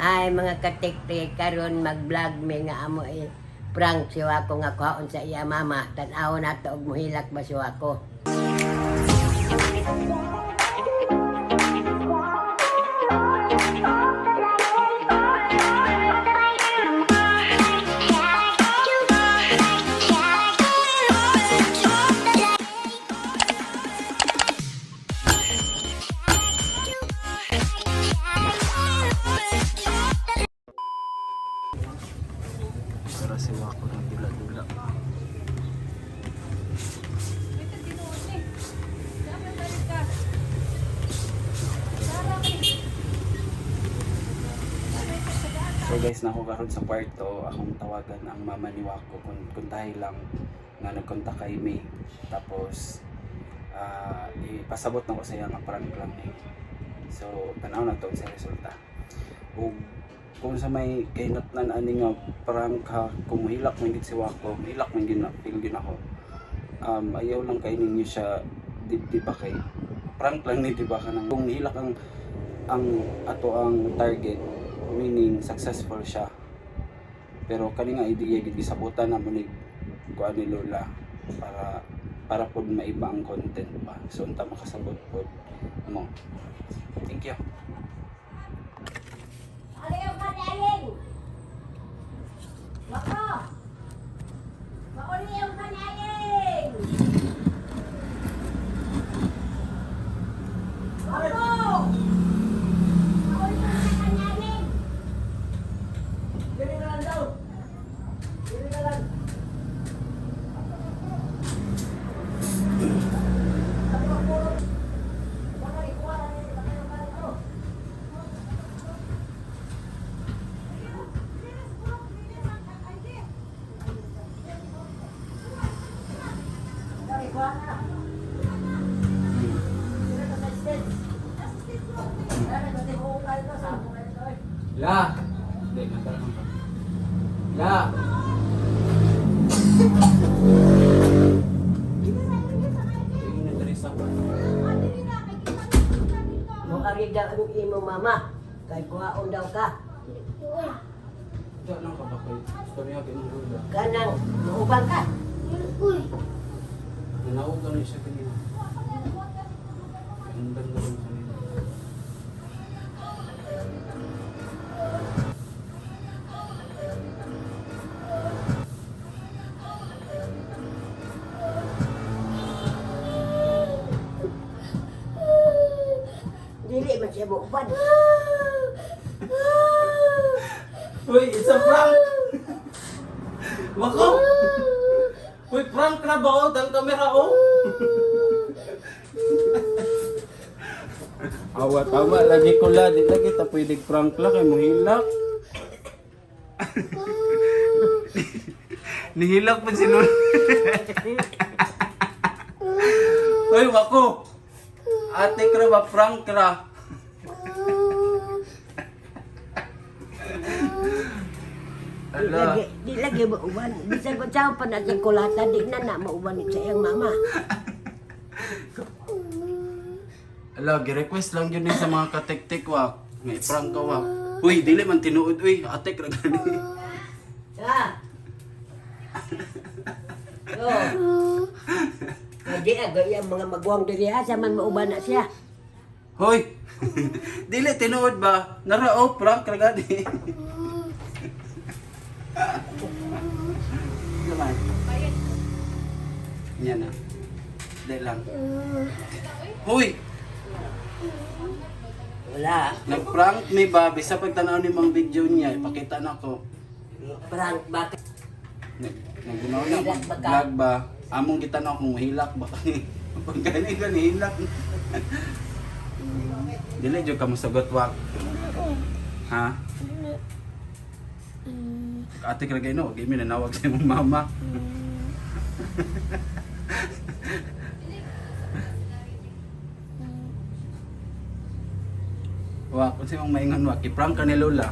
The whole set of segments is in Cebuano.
Ay, mga katiktik, karon mag-vlog mi nga amo eh. Prank si Wako nga kuhaon sa iya mama. Tan-aw nato og muhilak ba si Wako. Para si Wako ng dula-dula. So guys, nako karon sa kwarto, akong tawagan ang mama ni Wako kung tayo lang nga nagkontak kay May. Tapos ipasabot na ko sa iya nga prank lang ni. So tanaw na to sa resulta. Ug kung sa may kahinatnan ani nga prank ha, kung mahilak man gid si Wako, mahilak man gid na feel gid ako. Ayaw lang kay ninyo siya di ba kay prank lang ni, di ba, kanang kung nihilak ang ato ang target, meaning successful siya. Pero kani nga idea gid gisabutan na mo ni kuan ni Lola para para pod maiba ang content ba. So unta makasabot pod mo. Thank you. Ayaw ka ni Wako! Mauli ang kanyayeng! Wako! Mauli ang kanyayeng! Dili na lang daw. Dili na lang. La. Hindi, nagkaroon ka. La. Tingin na diri sa kwarto. Muari daw ang imo mama. Kay kuhaon daw ka. Diyan lang ka ba kay? Kami ako ng Lola. Kanang maubang ka. Nanawag na siya kanina. Ang ganda rin kanina. Dili man siya mauban. Uy, it's a prank! Wako! Uy, prank na ba oh? Dang kamera oh! Awa, tama. Lagi ko la. Di lagi ta pwede prank la kay muhilak. Nihilak pa si Lolo. Uy, wako! Ate kra ba prank ra? Di Ala. lagi, di lagi mauban. Bisan ko siya pa na sa kulata, di na na mauban sa iyang mama. Ala, gi-request lang yun eh sa mga katiktik wak. May prank ka wak. Uy, dili man tinuod uy. Atik ra gani. Ha? Oh. Di ako iyang mga maguwang diri asa man mauban na siya. Hoy. Dili tinuod ba? Nara oh, prank ra gani. Gamay. Yan na. Dili lang. Hoy, Wala. nag-prank mi ba? Bisa pagtanaw ni mang video niya, ipakita na ko. Prank ba? Naggunaw na Hilak ba ka? vlog ba? Among kita na kung hilak ba kani. Pag gani gani hilak. Dili jud ka mosagot wak. Ha? Ate ka no, gi mi nanawag sa imong mama. Wak, unsa imong maingon wak? I-prank ka ni Lola.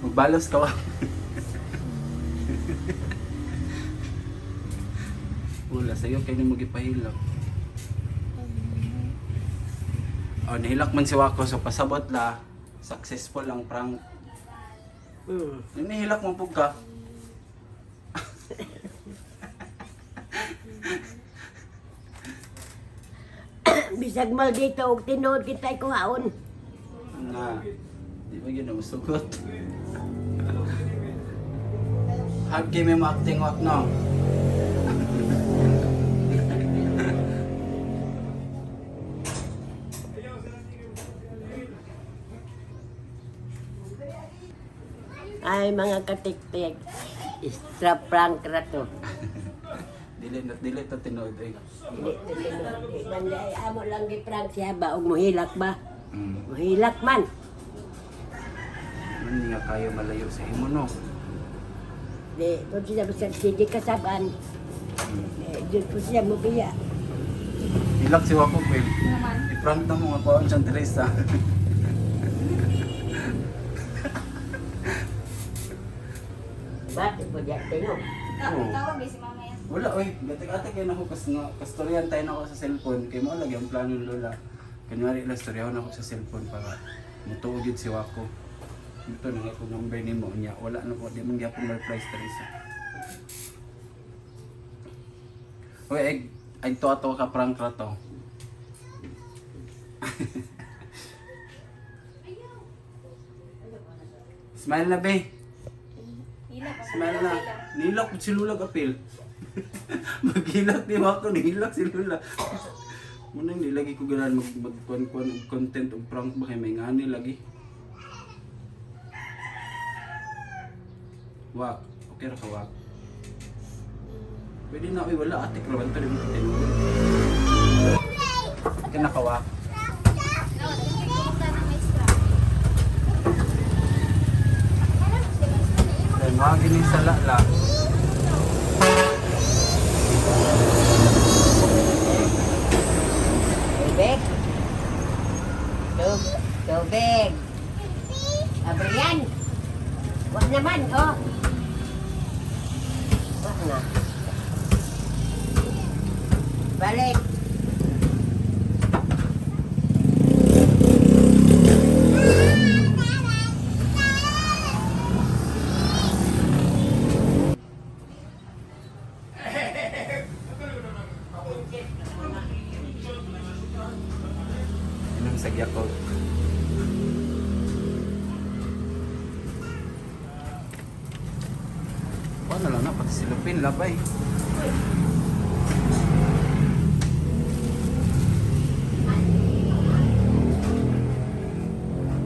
Magbalos ka wak. Wala, sa'yo kayo nimo gipahilak. Oh, nihilak man si Wako so pasabot la successful ang prank. Nihilak mo pug ka. Bisag mal dito og tinuod kita kuhaon. Na, di ba yun ang sugot? Hard game mo acting wak no? Ay mga katiktik. Extra prank ra to. Dili na dili to tinuod eh. Dili to tinuod. Di man di ay amo lang gi prank siya ba og muhilak ba? Muhilak man. Hindi nga kayo malayo sa imo no. Di po siya bisag sige kasaban. Di jud po siya mobiya. Hilak si Wako Queen. Naman. I-prank na mo nga kuhaan siyang Teresa. Bakit po diya tinuod? Oo. Tawag eh si mama yan. Wala oy, gatik-ate kay nako kas nga kastoryan tayo nako sa cellphone kay mo lagi ang plano ni Lola. Kunwari lang storyahan ako sa cellphone para mutuo gyud si Wako. Ito na nga kung number nimo niya. Wala na po, di man gyapon ma-reply si Teresa. Okay, ay ay tuwa-tuwa ka prank ra to. Smile na be. Hilak. Smile na. Nilak si Lula apil. Maghilak di ba ako nihilak si Lula. Muna hindi lagi ko ganan mag magkuan kuan og content og prank ba kay may ngani lagi. Wak, okay ra ka wak. Pwede na oy wala atik ra to di mo tinuod. Okay na ka wak. No, nagkikita ng maestra. Dahil mga gini sa lala. Tubig. Tubig. Abriyan. Wag naman, oh. Wag na. Balik. Inom sa Yakult. Wala lang na, pati silupin, labay.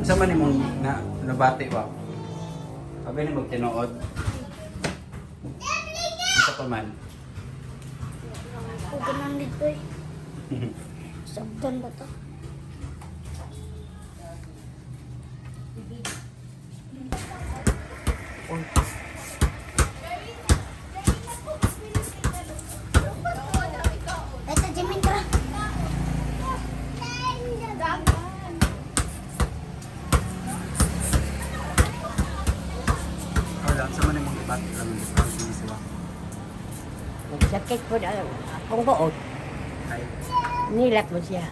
Sa man imong na nabati ba? Sabi ni magtinuod. Isa pa man. Ako ganun dito eh. Sabdan ba to? Ito, Jimin, tara. Wala, sa man imong ibati lang ang prank ni siwa. Nagsakit po na akong buot. Ay, Nilak mo siya.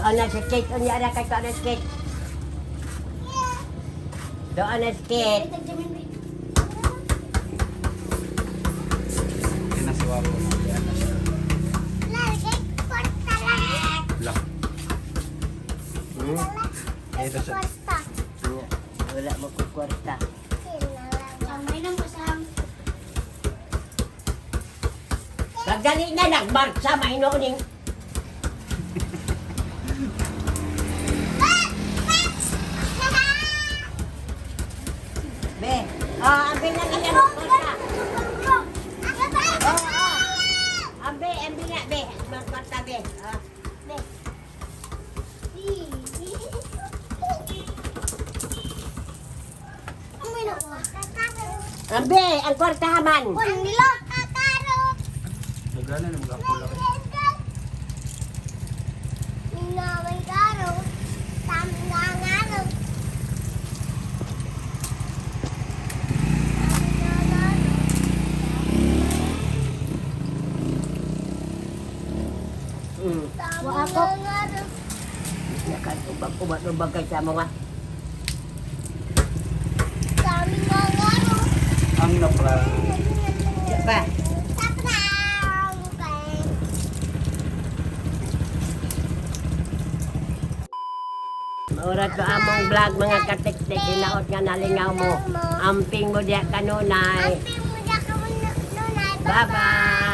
Doon na si Kate. Unya na kay doon na si Kate. Doon na si Kate. Ito, Jimin, wait. okay na siwa ko. Yan na siya. Wala. Ito siya. Wala mo ko kwarta. Ang may nang kusang. Pagdali na nagmarsa, mainuning. Be, oh, ambi na kanya mo kwarta. Oh, oh. Ambi, ambi na, be. Magkwarta, be. Oh. Be. Ang may nang Ambi, ang kwarta haman. Walang nila. Nagana na mag-apula kayo. Ubag, ubag, ubag kay sa mga. Dami nga nga ro. Ang na-prank. Pa. Sa prank. Maura to among vlog, mga katiktik, hinaot nga nalingaw mo. Amping mo diya kanunay. Amping mo na ka mo nunay. Bye-bye.